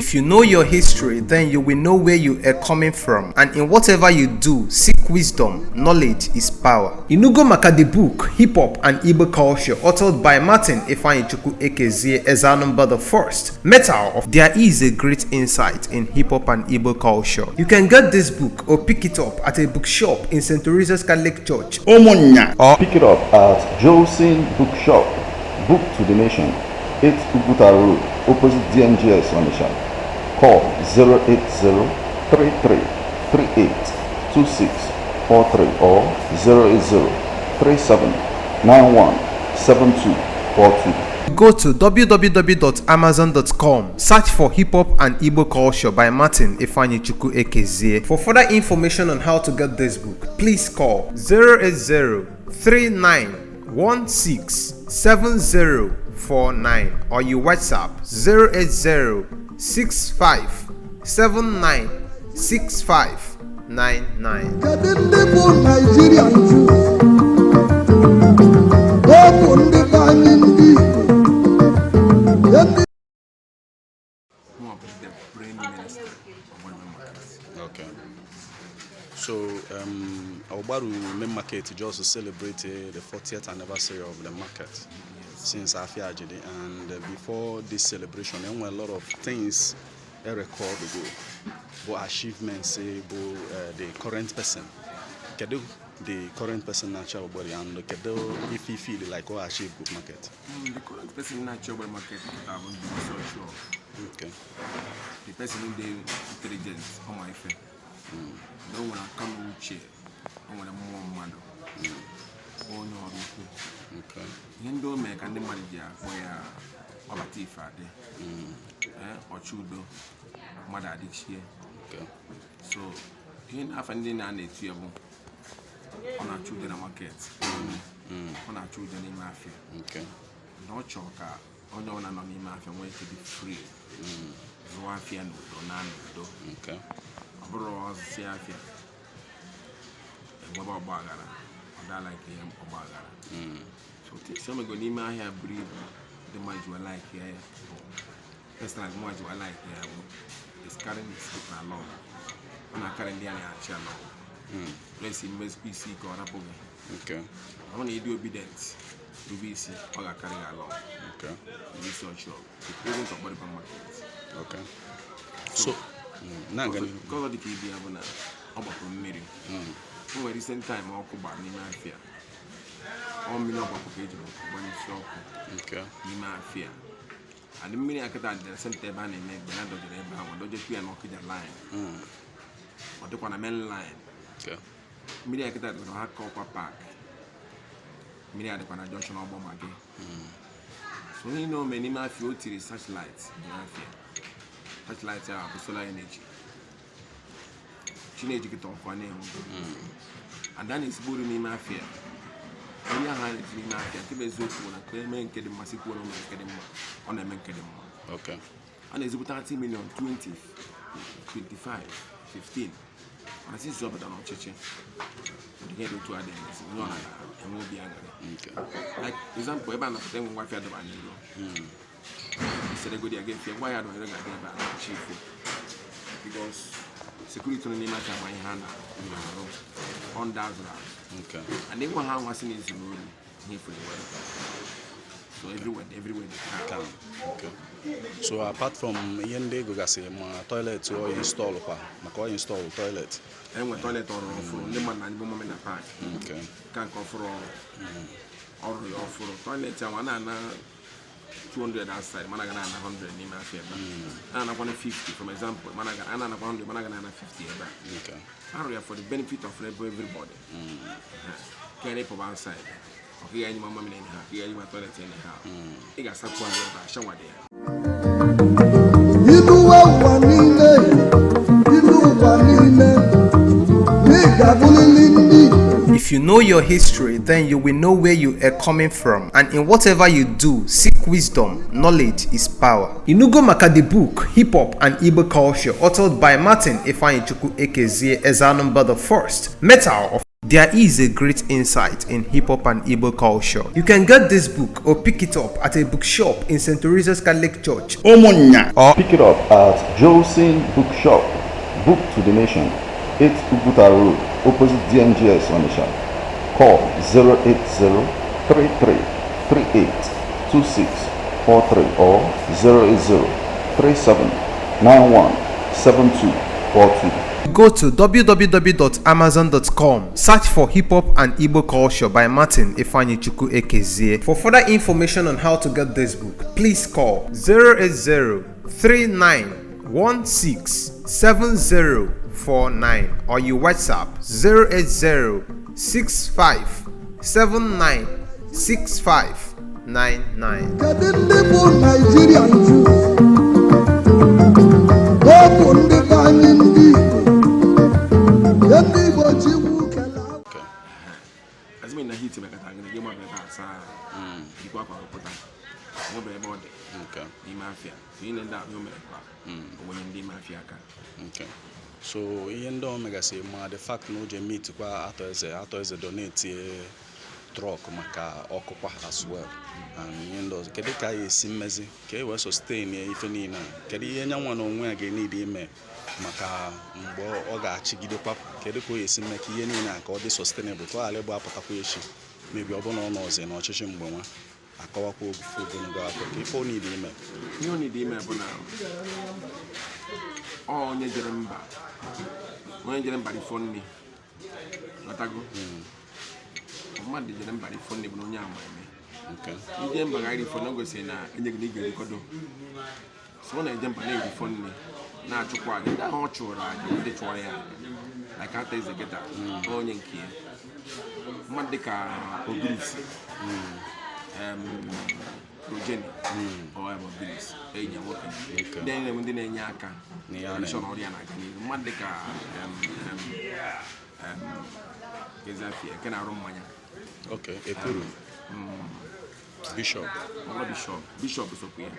If you know your history, then you will know where you are coming from. And in whatever you do, seek wisdom. Knowledge is power. Inugo maka the book, Hip Hop and Igbo Culture, authored by Martin Ifeanyichukwu Ekezie Ezanumba the First. Metal of There is a great insight in hip hop and Igbo culture. You can get this book or pick it up at a bookshop in St. Teresa's Catholic Church Ụmụnnya. Or Pick it up at Jolson Bookshop, Book to the Nation, 8 Uguta Road, opposite DMGS Onitsha. Call 080 33 38 26 43 or 080 37 91 72 42. Go to www.amazon.com, search for Hip Hop and Igbo Culture by Martin Ifeanyichukwu Ekezie. For further information on how to get this book, please call 080 3916 7049 or you WhatsApp 080 65 79 6599. Kedu ndị bụ Naijiria nju? Ọ bụ ndị be anyị, ndị Igbo. Ndị Mụ bụ the brain minister of Ogbaru Market. Okay. So, Ogbaru Main Market just celebrate the 40th anniversary of the market since Afia Ajidi. And before this celebration, there were a lot of things a record go, but achievements, say, bụ the current person. Kedu the current person na-achị Ogbaru and kedu if he feel like ọ achieve good market? The current person na-achị Ogbaru Market kịta bụ ndị isi ọchụọ. The person dị intelligent, ọ ma ife. Na o nwere aka na uche, o nwere mmụọ mmadụ, onye ọrụ ukwu. Ihe ndị o mere ka ndị mmadụ ji akpọ ya ọbata ife adị. Ọchụ udo, mmadụ adịchie. So ihe afa ndị na na-etu ya bụ ọ na-achụ udo na market, ọ na-achụ udo n'ime afịa. Na ọ chọrọ ka onye ọbụla nọ n'ime afịa nwee ike dị free, zụọ afịa n'udo na n'udo. Ọ bụrụ ọzụsị afịa enwebe ọgba aghara, ọ dala nke ihe ọgba aghara. So things o mego n'ime ahịa buru ibu ndị mmadụ ji like ya bụ, personally, mmadụ ji like ya bụ is carrying his people along. Ọ na-akarị ndị a na-achị along. Lesi mmezikwa isi ike, ọ rapụ gị. Ọ bụrụ na ị dị obedient, rube isi, ọ ga-akarị gị along. Ndị isi ọchị ọgụ, the president of Ogbaru Market. Okay. So, na-aga n'ihu. Nke ọzọ dị ka ibe ya bụ na ọ gbapụrụ mmiri. O nwere recent time ọkụ gbara n'ime afịa. Ọ mmiri ọ gbapụ ka ejiri gbanyesi ọkụ n'ime afịa. Adị mmiri akịta dị na center ebe a na-eme egbe na dọjere ebe ahụ, dọjekwu ya n'Ọkịja line. Ọ dịkwa na main line. Mmiri akịta dịkwa na ha ka ọkwa park. Mmiri adịkwa na junction ọgbọ ma gị. So ihe na ome n'ime afịa, o tiri searchlight n'afịa. Searchlight ahụ bụ solar energy. Chineji kịta ọkụ a na-enwu. Ada na-esigbo ori n'ime afịa. Onye ahụ a na-esi n'ime afịa, nke bụ eziokwu bụ na ka eme nke dị mma, sikwuo na o mere nke dị mma, ọ na-eme nke dị mma. A na-ezigbo 30 million, 20, 25, 15, mana since ọ batara n'ọchịchị, ihe dị otu a dị emezi, onye ọ na-enwe obi aṅụrị. Like example, ebe a napụta enwe ngwa afịa dọba n'iro iseregodi ya ga-efe ngwa ya dọnyere ga-adị ebe a na-achị ifo, because security nọ n'ime afịa ma ihe ha na-arụ ọ ndị azụrụ azụ. And ịnwa ha anwa sị na izuru ori ihe furu ewe. So everywhere, everywhere they can. Can. Okay. So apart from ihe ndị ego gasị, ma toilet ọ install kwa, maka ọ install toilet. Enwe toilet ọrụrụ ọfụrụ, ndị mmadụ na ndị mọmị na park. Ka nke ọfụrụ ọrụ ọ rụrụ ya ọfụrụ, toilet ahụ a na-ana 200 outside, mana ga na-ana 100 n'ime afịa ebe a. Na-anakwana 50, for example, mana ga a na-anakwa 100, mana ga na-ana 50 ebe a. Arụ ya for the benefit of everybody. Ka ya pụba outside, ọ ka ị ga-enye ma mamịrị anyhow, ka ị ga-enye ma toilet anyhow, ị ga-asakwu ahụ ebe a, shower dị ya. Ilu ụwa niile, ilu ụwa niile, ị ga-abụrịrị ndị Igbo. If you know your history, then you will know where you are coming from. And in whatever you do, seek wisdom. Knowledge is power. Inugo maka the book, Hip Hop and Igbo Culture, authored by Martin Ifeanyichukwu Ekezie Ezanumba the First. Metal of There is a great insight in hip hop and Igbo culture. You can get this book or pick it up at a bookshop in St. Teresa's Catholic Church Ụmụnnya. Or Pick it up at Jolson Bookshop, Book to the Nation, 8 Oguta Road, opposite DMGS Onitsha. Call 080 33 38 26 43 or 080 37 91 72 42. Go to www.amazon.com, search for Hip Hop and Igbo Culture by Martin Ifeanyichukwu Ekezie. For further information on how to get this book, please call 080 3916 7049 or you WhatsApp 080 65 79 65 99. Kedu ndị bụ Naijiria nju? Ọ bụ ndị be anyị, ndị Igbo. Ihe ndị Igbo ji ikwu kele. Azimi na heat mekọtara gị na gị gbabere ebe a saa, yikwa akwa pụta, nwebere ebe ọ dị n'ime afịa. So ihe ndị ahụ o mere kwa o wenye ndị ime afịa aka. Okay. So ihe ndị o megasị, ma the fact na o ji meet kwa Arthur Eze, Arthur Eze donate truck maka ọkụkwa as well and ihe ndị ọzọ, kedu ka a ga-esi mmezi ka e wee sustain ya ife niile a? Kedu ihe nyanwa na onwe ya ga-enid ime maka mgbe ọ ga-achịgidekwa? Kedu ka o ga-esi mme ka ihe niile a ka ọ dị sustainable, ka ọ ghara ịgba apụtakwa echi, mebi ọ bụrụ na ọ nọzi n'ọchịchị mgbe nwa akọwakwa ofu ogologo akọ ka ife ọ need ime? Ihe ọ na-ede ime bụ na ọ onye jere mba, onye jere mba rifọ nri, ghọtago? Mmadụ jere mba rifọ nri bụ na onye ama eme. Ije mba ga erifọ na o gosiri na enye gị na ị ga-erikọdo. So ọ na-eje mba na-erifọ nri, na-achụkwa aja. Ndị ahụ ọ chụrụ aja, ndị chụọrọ ya aja, like Arthur Eze kịta, onye nke ya, mmadụ dịka Ogirisi, Rojeni, ọ ya bụ Ogirisi enyi ya nwoke. Ndị na-enwe, ndị na-enye aka N'ihe a na-eme. nshọ na ọrịa na-aga n'ihu, mmadụ dịka em, em, em, Ezafia nke na-arụ mmanya. Okay, Ekuru Bishop. Ọ bụrụ Bishop, Bishop sokwa ya.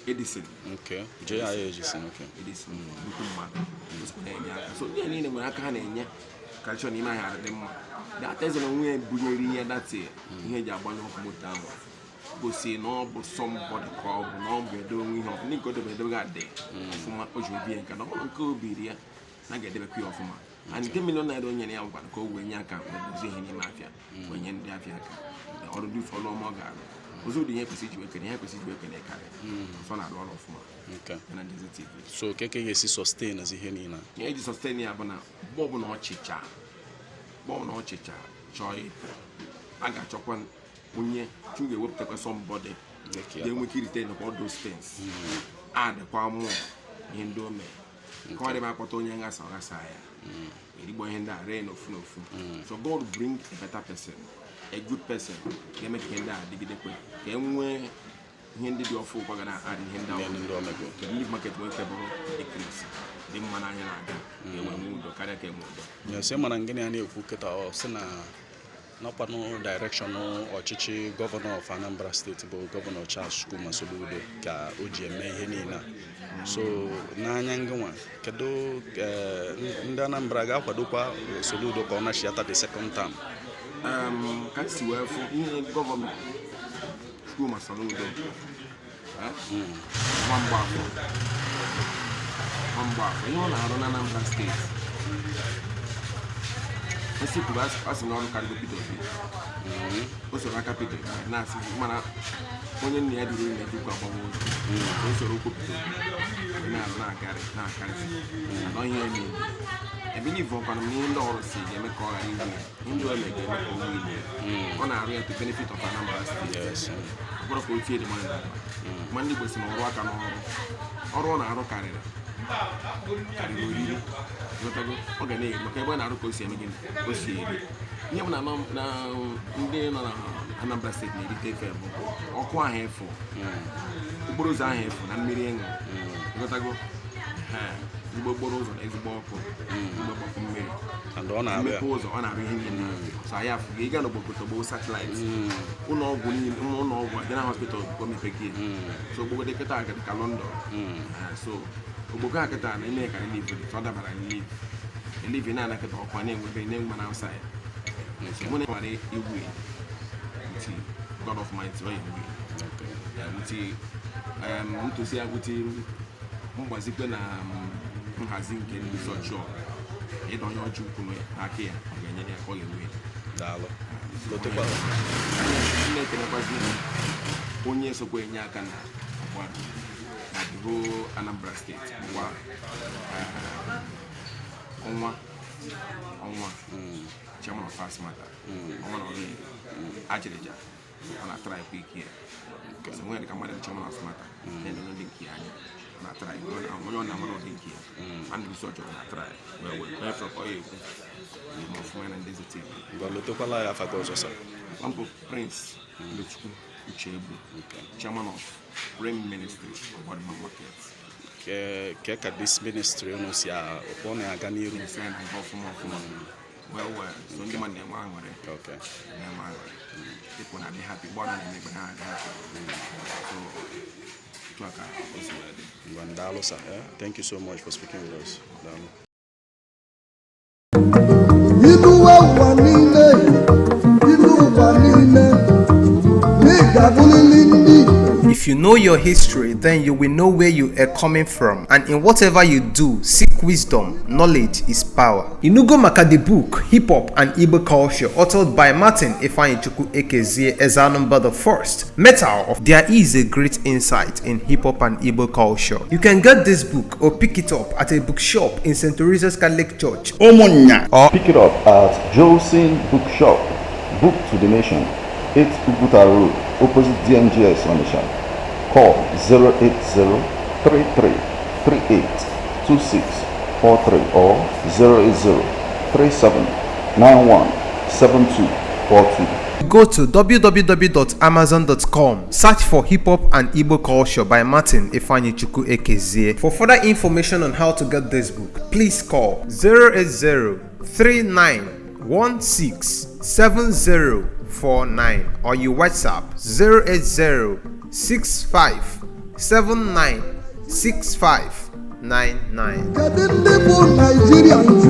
Edison. Okay, J.I. Edison, okay. Edison, nnukwu mmadụ, o sokwa na-enye aka. So ndị a niile nwere aka ha na-enye ka chọọ n'ime ahịa dị mma. Arthur Eze na onwe ya bunyere ihe datị, ihe eji agbanye ọkụ moto ahụ, gosi na ọ bụ somebody, ka ọ bụ na ọ bụ edobe nwe ihe ọkụ ndị nke o dobere edobe ga-adị ọfụma. O ji obi ya nke na ọ bụrụ nke o biri ya na ga-edebekwa ya ọfụma. And nke million naira o nyere ya gwara ka o wee nye aka wee dozie ihe n'ime afịa, wee nye ndị afịa aka. Ọrụ dị, ọrụ ọma ọ ga-arụ ụzọ ụdị ihe kwesịrị iji wee kene, ihe kwesịrị iji wee kene karịa. So ọ na-arụ ọrụ ọfụma ya na Njeze TV. So keke ga-esi sustain ihe niile a? Ihe eji sustain ya bụ na mgbe ọbụla ọchịcha, mgbe ọbụla ọchịcha chọọ ịpụ, a ga-achọkwa onye Chukwu ga-ewepụtakwa, somebody Dịka ya. ga-enwe ike retain all those things, adịkwa mmụọ ihe ndị o mee, ka ọ dị m akpọta onye nghasa, ọghasa ya erigbo ihe ndị a ree n'ofu n'ofu. So God bring a better person, a good person ga-eme ka ihe ndị a dịgidekwe, ka e nwee ihe ndị dị ọfụ kwa ga na-adị ihe ndị a. Ihe ndị o mego. Ka Relief Market nwee ike bụrụ ekirisi dị mma n'anya na-aga, ka e nwee nwee udo karịa ka e nwee udo. Yes, ị mara ngịnị a na-ekwu kịta, ọ sị na n'ọkwanụ direction ọchịchị gọvanọ of Anambra Steeti bụ Gọvanọ Charles Chukwuma Soludo ka o ji eme ihe niile a. So n'anya ngịnwa, kedu ndị Anambra ga-akwadokwa Soludo ka ọ nachiata the second term? Ka m si wee fụ ihe gọvanọ Chukwuma Soludo, nwa Mgbafọ, nwa Mgbafọ, ihe ọ na-arụ na Anambra Steeti, esi kwuru, asị na ọrụ karịgo Peter Obi. O soro aka Peter Obi na-asị, mana onye nna ya duru ime jikwa agbanwe ụzọ. O soro okwu Peter Obi na-arụ, na-akarị na-akarịsị na ihe eme ebelieve ọkwana m na ihe ndị ọrụ si ga-eme ka ọ ghara iwu ya, ihe ndị ome ga-eme ka o wuo ya. Ọ na-arụ ya to benefit of Anambra Steeti. Ọ bụrụ ka o tie dị mmadụ n'akpa, ma ndị Igbo si na ọrụ aka n'ọrụ, ọrụ ọ na-arụ karịrị karịrị oriri. Ghọtago? Ọ ga na-eri maka ebe ọ na-arụ, ka o si eme gịnị, o si eri ihe bụ na na ndị nọ na Anambra Steeti na-erite efe bụ ọkụ ahụ efu, okporo ụzọ ahụ efu na mmiri ịṅụ. Ghọtago? Ee, ezigbo okporo ụzọ na ezigbo ọkụ, ezigbo ọkụ mmiri. And ọ na-arụ ya. Mmepe ụzọ, ọ na-arụ ihe niile. So anyị afụ gị ịga n'Ogbogbo satellite ụlọ ọgwụ niile, ụlọ ọgwụ General Hospital bụ mepegi. So Ogbogbo dị kịta dị ka London. So Ogbogbo a kịta na ime ka relief dị, ọ dabara relief. Elivi na-anakọta ọkwa na-enwebe na-enwe na outside. So mụ na nwere igwe with God of might ọ enwe ya with ntụziaka with mgbazikwe na nhazi nke ndị sọchọ ịdọnye ọjị ukwu n'aka ya, ọ ga-enye ya ka ọ ga-enwe. Daalụ. Lotekwa. Na-ekelekwazi onye sokwa enye aka na Ogbaru na the whole Anambra State, bụkwa ọnwa ọnwa chairman of ASMATA, ọnwa na ọrụ ajịrịja ọ na-atara ekwe ike ya. So nwere ka mmadụ chairman of ASMATA na-enye ndị nke ya anya, ọ na-atara onye ọ na-amara ụdị nke ya ma ndị isi ọjọọ na-atara ya wee wee onye fọrọ ka ọ ya ekwu ma ọfụma na ndị zete. Ngwa, lotekwala ya afa gị ọzọ, sir. Bụ Prince Ilechukwu Uchegbu, chairman of Prime Ministry Ogbaru Market. Ke ka this ministry unu si ọ na-aga n'iru? Esi anyị na-aga ọfụma ọfụma, well well. So ndị mmadụ na-enwe aṅụrị, na-enwe aṅụrị. People na-adị happy. Mgbe ọ na-eme ekpere, ha adị happy. So otu a ka o si wee dị. Ngwa, daalụ, sir. Thank you so much for speaking with us. Daalụ. Iluwe ụwa niile, ilu ụwa niile, n'ị ga-abụrịrị ndị Igbo. If you know your history, then you will know where you are coming from. And in whatever you do, seek wisdom. Knowledge is power. Inugo Maka the book, Hip Hop and Igbo Culture, authored by Martin Ifeanyichukwu Ekezie Ezanumba the First. Metal of There is a great insight in hip hop and Igbo culture. You can get this book or pick it up at a bookshop in St. Teresa's Catholic Church Ụmụnnya. Or Pick it up at Jolson Bookshop, Book to the Nation, 8 Uguta Road, opposite DMGS Onitsha. Call 080 33 38 26 43 or 080 37 91 72 42. Go to www.amazon.com, search for Hip Hop and Igbo Culture by Martin Ifeanyichukwu Ekezie. For further information on how to get this book, please call 080 3916 7049 or you WhatsApp 080 65 79 65 99. Kedu ndị bụ Nigerians?